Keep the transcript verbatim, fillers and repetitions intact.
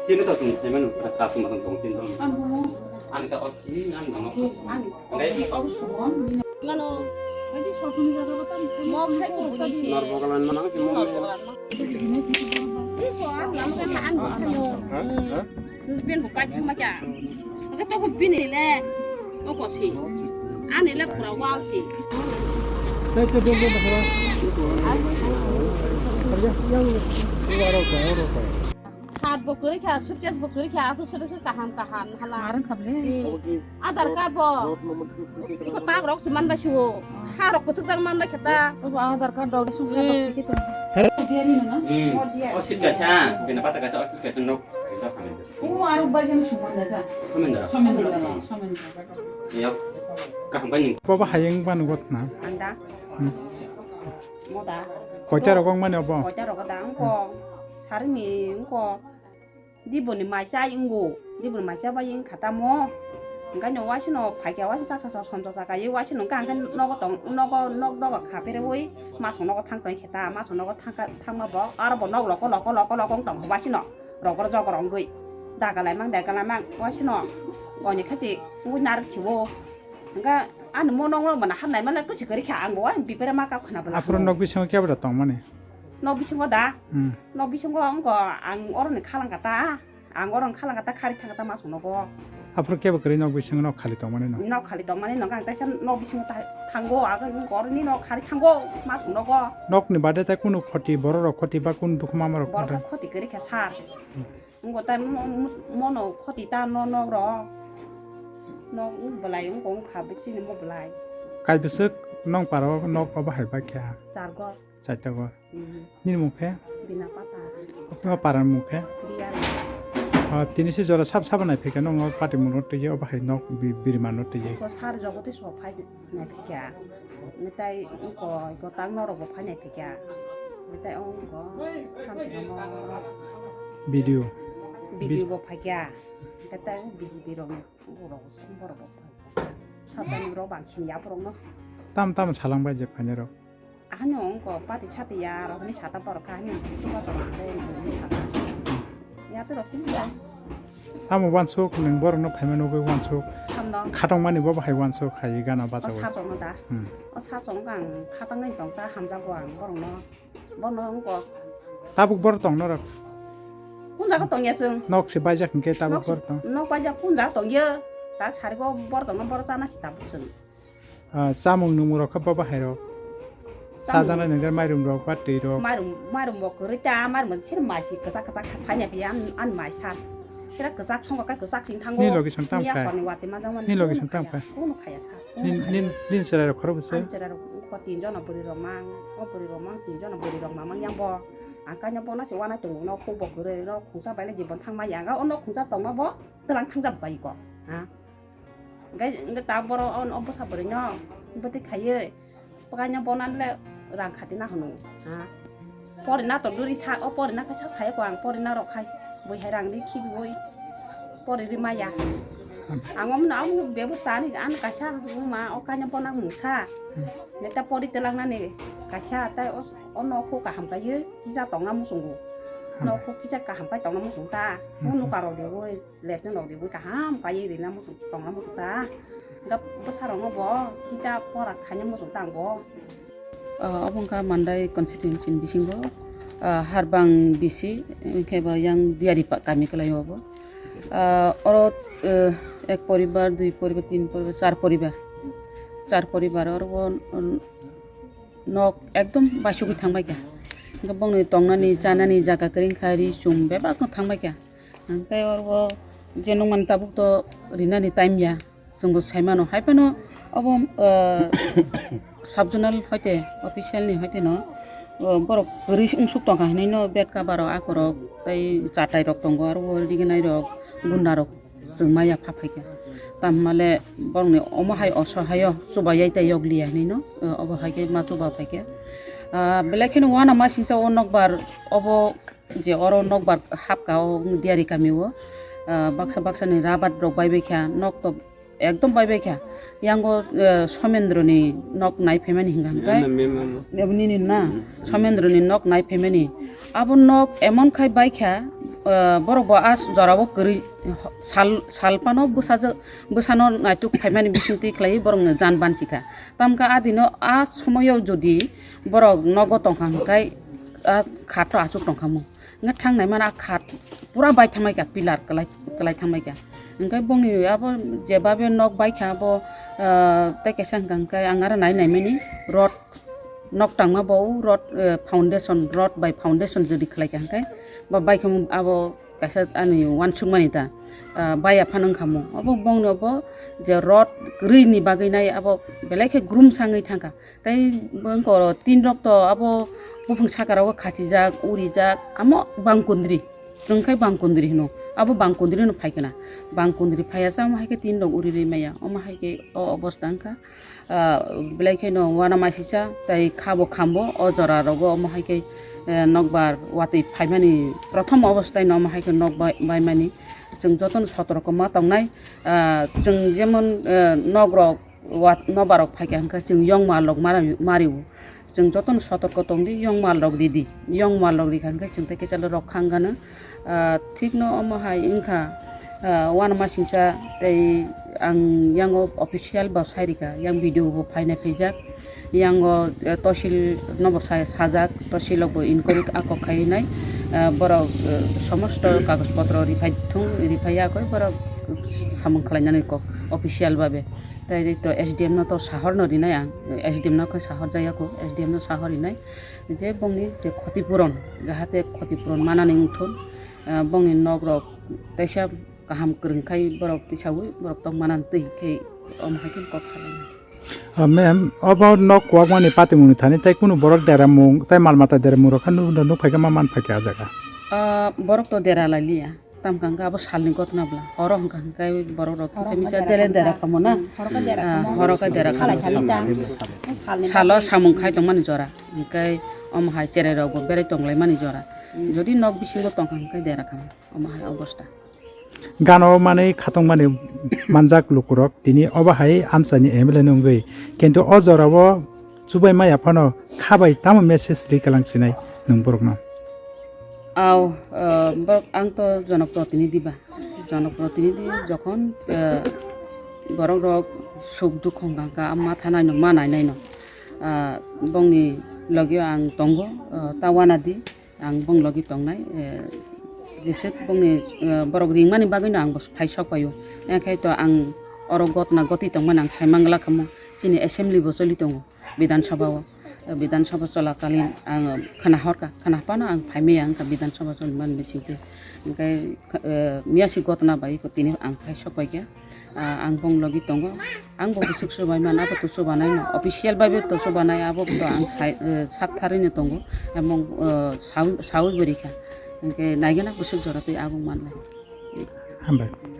Sini to tung, saya mana, tak masuk tong, sini tong. Ang sa, oh, ini ang, ang. Mano. Mo khai ko buni se. Nor bogalan mana, sini mo. Iko ang lam kan ang. Hah? Hah? Pin buka cuma kya. Buka to pin ni le. Oko si. Ani le pura wal si. Tei, tei, tei, tei, tei. Yang, yang, yang, yang, yang. Hat bo kwrwi kha, suitcase bo kwrwi kha, aswk suitcase kaham kaham hala. Marang kha bole. Eh, Aadhaar card bo. Iko tak rok se man bai suo. Ha rok kwchwk jak man bai khe ta. Obo Aadhaar card rok sung kha. Hmm. O suitcase ha, bini pata kaisa o suitcase nok. O aro bai jang suman da. Somendra. Somendra. Somendra. Yok. Kaham bai ni. Baba hayeng ba nugot na. Anda. Hmm. Moda. Koita rok wng mani obo? Koita rok da wngko. Sarini wngko. Diboni maisa wngko. Diboni maisa bai wngkha tamo. Hwnkhe no waisano phaikha waisa chaksa chaksa somsa chakha ye waisano hwnkhe hwnkhe nogo tong nogo nok doga kha pherewi masong nogo thang tong khe ta masong nogo thangkha thangma bo aro bo nok loko loko loko loko wng tong kha waisano rogor jogor wngwi daga laimang daga laimang waisano oni khachi wngwi narwk siwo. Hwnkhe ani mo nokno mano hamnai mano kwchwi kwrwi kha ang bo bipere ma kap khna bwla. Aphuru nok bisingo kebra tongmani? Nok bisingo da? Hmm. Nok bisingo wngkha ang oroni khalangkha ta. Ang oroni khalangkha ta khari thangkha ta masong nogo. Aphuru kebo kwrwi nok bisingo nok khali tongmani no? Nok khali tongmani no ang taisa nok bisingo ta thango ang oroni nok khari thango masong nogo. Nokni bade tai kunu khoti borok rok khoti ba kunu dukhu mama rok khoti? Borok khoti kwrwi kha sir. Wngkha tai mo-, mo-, mono khoti ta no nok rok. Nok wng belai wngkha wngkha bwswk ni mo belai. Kai bwswk nong para o nok obo hai bai kha? Char gor. Char ta gor. Mhm. Nini mung khe? Bina pata. Nong para ni mung khe? Diya. Ah, tini se jora sab sabo nai phika nong party mung no twi obo hai nok bi-, birma no twi. Ko sar jogo tei so phai. Nai phikya. Mitai wngko gotang norok bo phainai phikya. Mitai wngko hamsino mo. Video. Video bo phaikya. Mitai B J P rok ni borok bo phaikya. Satani rok bangsin ya borok no. Tam tam salang bai je phainai rok. Ahani wngko pati sati ya rok ni sata borok kha hani chuka chok ni sata. Ya to rok sini ya. Amo wansuk nwng borokno phaima nugwi wansuk. Hamno. Khatongmani bo bahai wansuk hai gana o bachawi. Sar tongno da. Hmm. O sar tong ang khatangwi tong ta hamjago ang borokno. Bono wngko. Tabuk borok tong norok. Kun jaga tongya chwng? Nok se baijak hwnkhe tabuk borok tong. Nok baijak kun jaga tongya. Tak sarigo borok tongno borok chana si tabuk chwng. Ah, chamung nwngmung rok khe bo bahai rok. Chajaknai nwngjak mairum rok ba twi rok. Mairum, mairum bo kwrwi ta, mairum bo sir mai si kwchak kwchak phaina phi an, an mai sa. Sira kwchak songkha khe kwchak sing thango. Ni logi song tam kha. Ni logi song tam kha. Kuno khaya sa. Ni, ni, ni cherai rok khoro bwse. An cherai rok ko tin jona bwrwi rok mang, o bwrwi rok mang tin jona bwrwi rok mang yang bo. Ang kanya bo na se wana tongo no khu bo kwrwi no khungsa bai le jibon thang ma yang o no khungsa tongma bo twlang thang jab bai ko. Ha. Hwnkhe, hwnkhe ta borok o, o bwsa bwrwino bwtwi khaiwi bwkhaino bonani le rang khati na hwnwi, ha. Porina to duri tha, o porina khe sak sai ko ang porina rok khai bui hai rang ri khibiui pori ri maya. Ang omno, ang bebosta ani, ani kaisa ma o kaino bona mungsa. Neta pori twlangnani kaisa tai o, o nokho kaham kaiwi kisa tongna muchungo. Nokho kisa kaham kai tongna muchung ta. O nukarok deui. Lepna nok di bui kaham kaiwi rina muchung tongna muchung ta. Hwnkhe bwsarokno bo kisa pora khaina muchung ta ang bo. Ah, obo wngkha Mandai constituency ni bisingo, ah, Harbang B C, hwnkhe bo yang Diari pa-, kami kwlaio bo. Ah, oro, eh, ek poribar, dui poribar, tin poribar, char poribar. Char poribar oro bo, um, nok ekdom baisugwi thangbaikha. Hwnkhe bongni tongnani, chanani jaga kwrwi wngkha, ri chum bebakno thangbaikha. Hwnkhe oro je nukmani tabuk to rinani time ya, chwngbo saimano. Haiphano obo, ah, sub zonal hoite official ni hoite no, ah, borok kwrwi wngsuk tongkha hinwi no bed cover rok akorok tei chatai rok tongo, aro o riginai rok, gunda rok chwng maya pha phaikha. Tamhimale borokni omo hai osohaio chubaiya tei yokliya hinwi no, ah, obo hai khe ma chuba phaikha. Ah, belai kheno uanama singsa o nokbar obo je oro nokbar hapka o Diari kami o, ah, baksa baksa ni rabar rok baibaikha, nok to ekdom baibaikha, Yango, eh, Somendroni nok nai phaimani hingka hingkai. Nini na? Somendroni nok nai phaimani. Abo nok emon khai baikha, eh, borok bo a jorao kwrwi sal, sal phano bwsajwk, bwsano naituk phaimani bisingtwi khlaiwi borokno jan banchikha. Tamkha adino a somoyo jodi borok nogo tongkha hingkai a khato achuk tongkhamu. Hingke thang nai mano a khat pura bai thangbai kha, pillar kwlai, kwlai thangbai kha. Hingke bongni abo jebabe nok bai kha abo, ah, tei kaisa hingka hingke ang aro nai nai mani rod nok tangma bo rod, eh, foundation, rod bai foundation jodi khlai kha hingke bo bai kha abo kaisa ani uansuk mani ta, ah, bai aphano wngkha mo. Abo bongni abo je rod kwrwi ni bagwi nai abo belai khe grum sangwi thangkha. Tei bwkoro tin rok to abo buphang saka rogo khachijak, urijak, amo bangkundri. Chwng khai bangkundri hino. Abo bangkundri no phai khna. Bangkundri phaiya sa omo hai khe tin rok uri ri maya. Omo hai khe o obostha wngkha. Ah, belai kheno uanamasisa tei khabo khambo o jora rogo omo hai khe, eh, nokbar watwi phaimani prothom obostai no omo hai khe nok bai, baimani. Chwng jotono sotorko ma tongnai. Ah, chwng jemon, eh, nok rok wat nobarok phaikha hwnkhe chwng yongma rok mara-, mario. Chwng jotono sotorko tongdi, yongma rok ridi. Yongma rok rikha hwnkhe chwng tei kisa rok khangano. Ah, thikno omo hai wngkha, ah, uanamasingcha tei ang yango official bo sai rikha, yang video bo phaina phaijak. Yango, eh, tosil nobo sa-, sajak, tosil rok bo inquiry ako khainai. Ah, borok, eh, somosto kagoj potro riphai thung, riphai yakoi borok samung khlainani kok official babe. Tai to S D M no to sahor no rinai ang, S D M no khe sahor jaya ko, S D M no sahor rinai je bongni je khoti puron, jahate khoti puron manani wngthun, ah, bongni nok rok teisa kaham kwrwng khai borok tisaui borok tong manani twi khe omo hai khe kok salainai. Ah, ma'am, obo nok kwbangmani patimungni thani tai kunu borok deramung tai mal mata deramung rok khe nuk, nuk phai khe ma man phai khe ah jaga? Ah, borok to dera lai liya. Tam kang khe abo salni gotna bla. Horo hwnkha hwnkhe borok rok kisa misa dere dera kamo na. Horo khe dera kamo. Horo khe dera kamo. Salo samung khai tongmani jora. Hwnkhe omo hai cherai rok bo berai tonglaimani jora. Jodi nok bisingo tongkha hwnkhe dera kamo. Omo hai obostha. Gana o manwi khatungmani manjak lukurok tini obo hai amchaini M L A ni wngwi. Kintu o jorao chubai maya phano kha bai tamo message ri kalang sinai nwng borokno? Aw, eh, borok, ang to jonoprotinidhi ba. Jonoprotinidhi jokhon, eh, borok rok suk dukh hwnkha hwnkha, ma thanai no, ma nainai no. Ah, bongni logio ang tongo, eh, ta wanadi, ang bong logi tongnai, eh, jeswk bongni, eh, borok ringmani bagwino ang bo phai sok paio. Engkhe to ang oro gotna gotwi tongmani ang sai mangla kamo, chini assembly bo choli tongo. Bidhan Sabha o, Bidhan Sabha cholakalin ang khna horkha, khna phano ang phaimaya wngkha Bidhan Sabha cholimani bisingtwi. Hwnkhe, eh, miyasi gotna bai tini ang phai sok paikha. Ah, ang bong logi tongo. Ang bo bwswk chubaimano, abo to chubanai no. Official bai bo to chubanai, abo to ang sai, eh, sak tharwi no tongo. Emong, eh, sawi, sawi bo rikha. Hwnkhe naigena bwswk jora twi abo manlai. Hambai.